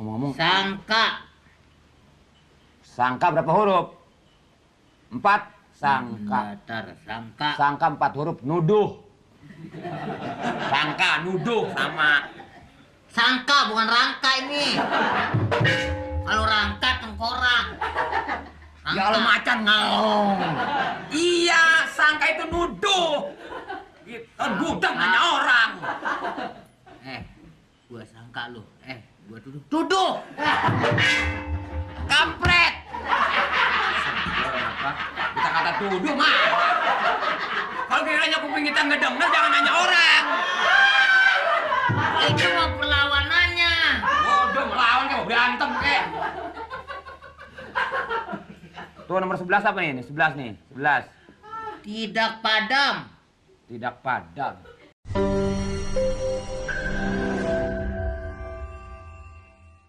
Ngomong-ngomong, Sangka. sangka berapa huruf? 4. Sangka. Datar, sangka. Sangka 4 huruf. Nuduh. Sangka, nuduh sama. Sangka bukan rangka ini. Kalau rangka tengkorak. Ya Allah, macan ngalong. Iya, sangka itu nuduh. Gitu, budak nanya orang. Gua sangka lu. Gua tuduh. Tuduh. Kampret. Apa? Kita kata tuduh mah. Kalau kiranya kuping kita ngedenger, jangan nanya orang. Itu mah perlawanannya. Bodoh, melawan kayak mau berantem kek. Tuh nomor 11 apa nih? 11 nih. 11. Tidak padam. Tidak padam.